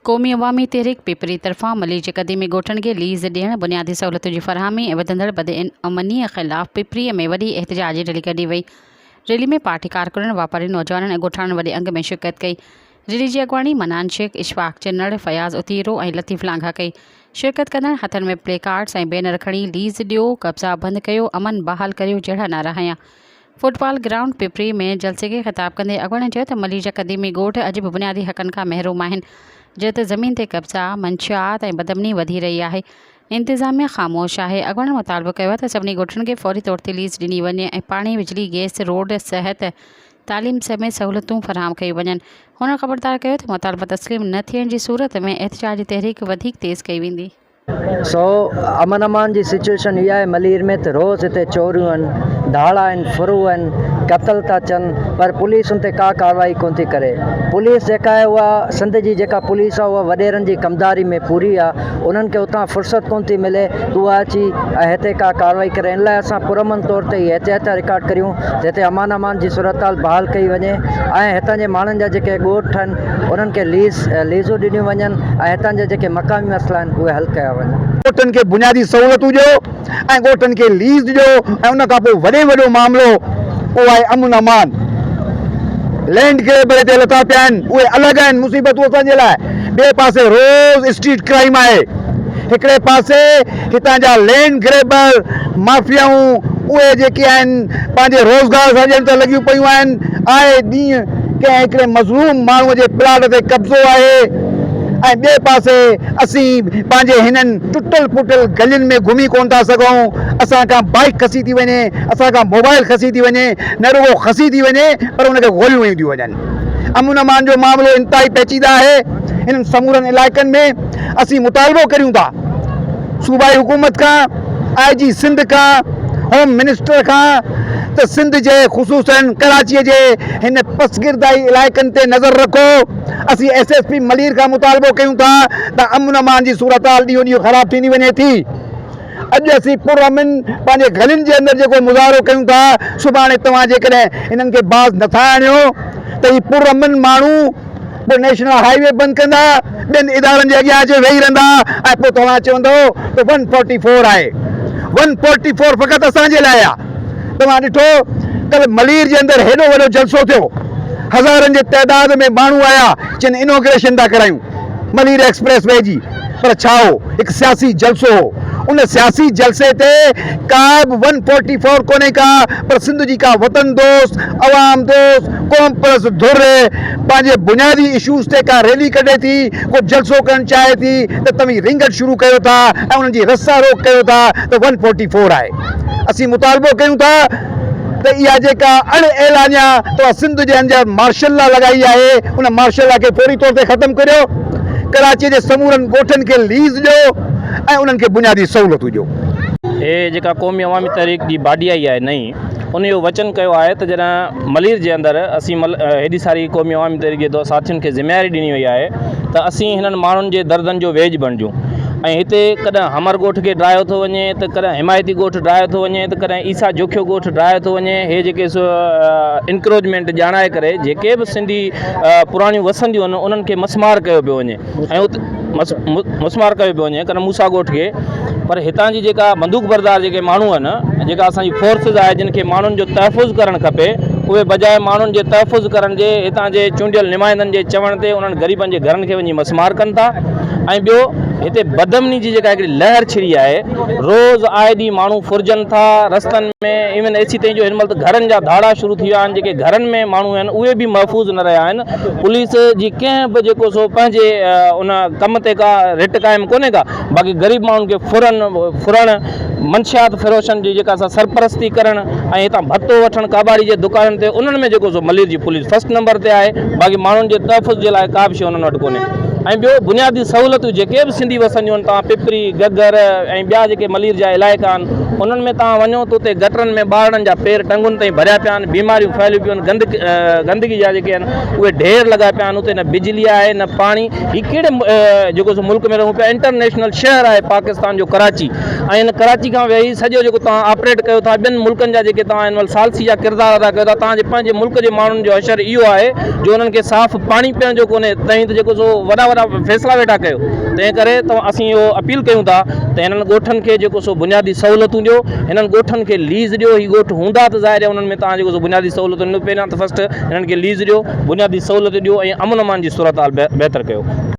قومي عوامي تحريڪ پپري طرفان ملير جي قديمي ڳوٺن کي ليز ڏيڻ، بنيادي سهولتن جي فراهمي ۽ وڌندڙ بدامنيء خلاف پپريء ۾ وڏي احتجاجي ريلي ڪڍي وئي. ريلي ۾ پارٽي ڪارڪنن، واپارين، نوجوانن ۽ ڳوٺاڻن وڏي انگ ۾ شرڪت ڪئي. ريلي جي اڳواڻي منان شيخ، اشفاق چنڙ، فياض اتيرو ۽ لطيف لانگاهه ڪئي. شرڪت ڪندڙن هٿن ۾ پلي ڪارڊز ۽ بينر کڻي ليز ڏيو، قبضا بند ڪيو، امن بحال ڪريو جهڙا نعرا هنيا. فٽ بال گرائونڊ پپري ۾ جلسي کي خطاب ڪندي اڳواڻن چيو ته ملير جا قديمي ڳوٺ اڄ به بنيادي حقن کان محروم آهن، جڏهن ته زمين تي قبضا، منشيات ۽ بدامني وڌي رهي آهي، انتظاميا خاموش آهي. اڳواڻن مطالبو ڪيو آهي ته سڀني ڳوٺن کي فوري طور تي ليز ڏني وڃي ۽ پاڻي، بجلي، گئس، روڊ، صحت، تعليم سميت سهولتون فراهم ڪيون وڃن. هنن خبردار ڪيو ته مطالبا تسليم نه ٿيڻ جي صورت ۾ احتجاجي تحريڪ وڌيڪ تيز ڪئي ويندي. سو امن امان جي سچوئيشن اها آهي ملير ۾ ته روز هتي چوريون آهن، ڌاڙا آهن، ڦرون آهن، قتل ٿا ٿين پر پوليس ان تي ڪا ڪارروائي ڪونه ٿي ڪري. پوليس جيڪا آهي اها سنڌ جي جيڪا پوليس آهي اها وڏيرن جي ڪمداري ۾ پوري آهي انهن کي اتان فرصت ڪونه ٿي ملي ته اها اچي ۽ هتي ڪا ڪارروائي ڪري ان لاء اسان پرامن طور تي هي احتجاج ٿا رڪارڊ ڪريون ته هتي امان امان جي صورتحال بحال ڪئي وڃي ۽ هتان جي ماڻهن جا جيڪي ڳوٺ آهن انهن کي ليز ليزون ڏنيون وڃن ۽ هتان جا جيڪي مقامي مسئلا آهن اهي حل ڪيا وڃن. ڳوٺن کي بنيادي سهولتون ڏيو ۽ ڳوٺن کي ليز ڏيو ۽ ان کان پوء وڏي ۾ وڏو معاملو اهو آهي امن امان. لينڊ گريبر هتي لٿا پيا آهن اهي الڳ آهن مصيبتون اسان جي لاء ٻئي پاسي روز اسٽريٽ ڪرائيم آهي هڪڙي پاسي هتان جا لينڊ گريبر مافيائون اهي جيڪي آهن پنهنجي روزگار سان ڄڻ ته لڳيون پيون آهن آئي ڏينهن ڪنهن هڪڙي مظلوم ماڻهوء جي پلاٽ تي قبضو آهي ۽ ٻئي پاسي اسين پنهنجي هنن ٽٽل ڦٽل گلين ۾ گهمي ڪونه ٿا سگهون اسان کان بائيڪ کسي ٿي وڃي اسان کان موبائل کسي ٿي وڃي نه رڳو کسي ٿي وڃي پر ان کي گوليون هنيون ٿيون وڃن امن امان جو معاملو انتهائي پيچيده آهي هنن سمورن علائقن ۾ اسين مطالبو ڪريون ٿا صوبائي حڪومت کان، آء جي سنڌ کان، هوم منسٽر کان ته سنڌ جي خصوصن ڪراچي جي هن پسگردائي علائقن تي نظر رکو، اسين ايس ايس پي ملير کان مطالبو ڪيون ٿا ته امن امان جي صورتحال ڏينهون ڏينهن خراب ٿيندي وڃي ٿي، اڄ اسين پرامن پنهنجي گلين جي اندر جيڪو مظاهرو ڪيون ٿا سڀاڻي توهان جيڪڏهن انهن کي باز نٿا آڻيو ته هي پرامن ماڻهو پوء نيشنل هاء وي بند ڪندا، ٻين ادارن جي اڳيان اچي ويهي رهندا ۽ پوء توهان چوندؤ ته ون فورٽي فور آهي. ون فورٽي فور فقط اسان جي لاء آهي. توهان ڏٺو ڪلهه ملير جي اندر هيڏو وڏو جلسو ٿيو، هزارن جي تعداد ۾ ماڻهو آيا چين انوگريشن ٿا ڪرايون ملير ايڪسپريس وي جي پر ڇا هو هڪ سياسي جلسو هو. ان سياسي جلسي تي ڪا به ون فورٽي فور ڪونهي ڪا پر سنڌ جي ڪا وطن دوست، عوام دوست، قوم پرست ڌر پنهنجي بنيادي اشوز تي ڪا ريلي ڪڍي ٿي، ڪو جلسو ڪرڻ چاهي ٿي ته توهين رينگٽ شروع ڪيو ٿا ۽ انهن جي رستا روڪ ڪيو ٿا ته ون فورٽي فور آهي. اسين مطالبو ڪيون ٿا ته اها جيڪا اڻ اعلانيا توهان سنڌ جي اندر مارشل لا لڳائي آهي ان مارشل لا کي فوري طور تي ختم ڪريو، ڪراچي جي سمورن ڳوٺن کي ليز ڏيو ۽ انهن کي بنيادي سهولتون ڏيو. هي جيڪا قومي عوامي تحريڪ جي باڊي آئي آهي نئين ان اهو وچن ڪيو آهي ته جڏهن ملير جي اندر اسين هيڏي ساري قومي عوامي تحريڪ جي ساٿين کي ذميواري ڏني وئي آهي ته اسين هنن ماڻهن جي دردن جو ويڄ بڻجون ۽ هتي ڪڏهن همر ڳوٺ کي ڊاهيو ٿو وڃي ته ڪڏهن حمايتي ڳوٺ ڊاهيو ٿو وڃي ته ڪڏهن عيسيٰ جوکيو ڳوٺ ڊاهيو ٿو وڃي هي جيڪي سو انڪروچمينٽ ڄاڻائي ڪري جيڪي به سنڌي پراڻيون وسنديون آهن انهن کي مسمار ڪيو پيو وڃي ۽ ات مسمار ڪيو پيو وڃي ڪن موسيٰ ڳوٺ کي پر هتان جي جيڪا بندوق بردار جيڪي ماڻهو آهن جيڪا اسان جي فورسز آهي جن کي ماڻهن جو تحفظ ڪرڻ کپي اهي بجاء ماڻهن جي تحفظ ڪرڻ جي هتان جي چونڊيل نمائندن جي چوڻ تي انهن غريبن جي گهرن کي وڃي مسمار ڪن ٿا ۽ ٻيو هتي بدامني جي جيڪا هڪڙي لهر ڇڙي آهي روز آئي ڏينهن ماڻهو ڦرجن ٿا رستن ۾ ايون ايسي تائين جو هن مهل ته گهرن جا ڌاڙا شروع ٿي ويا آهن جيڪي گهرن ۾ ماڻهو آهن اهي به محفوظ نه رهيا آهن پوليس جي ڪنهن به جيڪو سو پنهنجي ان ڪم تي ڪا رٽ قائم ڪونهي ڪا باقي غريب ماڻهن کي ڦرن ڦرڻ منشيات فروشن جي جيڪا سا سرپرستي ڪرڻ ۽ هتان ڀتو وٺڻ ڪاٻاڙي جي دڪانن تي انهن ۾ جيڪو سو ملير جي پوليس فرسٽ نمبر تي آهي باقي ماڻهن جي تحفظ جي لاء ڪا به شي انهن وٽ ڪونهي ۽ ٻيو بنيادي سهولتون جيڪي به سنڌي وسنديون آهن توهان پپري گگر ۽ ٻيا جيڪي ملير جا علائقا آهن انهن ۾ توهان وڃو ته اتي گٽرن ۾ ٻارڙن جا پير ٽنگن تائين ڀريا پيا آهن بيماريون ڦهليون پيون آهن گند گندگي جا جيڪي آهن اهي ڍير لڳا پيا آهن اتي نه بجلي آهي نه پاڻي هي ڪهڙي جيڪو سو ملڪ ۾ رهون پيا انٽرنيشنل شهر آهي پاڪستان جو ڪراچي ۽ ان ڪراچي کان ويهي سڄو جيڪو توهان آپريٽ ڪيو ٿا ٻين ملڪن جا جيڪي توهان هن مهل ثالثي جا ڪردار ادا ڪيو ٿا توهان جي پنهنجي ملڪ جي ماڻهن جو حشر اهو آهي جو انهن کي صاف پاڻي پيئڻ جو ڪونهي تنهن ته جيڪو سو وڏا وڏا. ويٺا فيصلا ويٺا ڪيو. تنهن ڪري توهان اسين اهو اپيل ڪيون ٿا ته هنن ڳوٺن کي جيڪو سو بنيادي سهولتون ڏيو، هنن ڳوٺن کي ليز ڏيو، هي ڳوٺ هوندا ته ظاهر آهي انهن ۾ توهان جيڪو سو بنيادي سهولتون ڏيندو، پهريان ته فرسٽ هنن کي ليز ڏيو، بنيادي سهولتون ڏيو ۽ امن امان جي صورتحال بهتر ڪيو.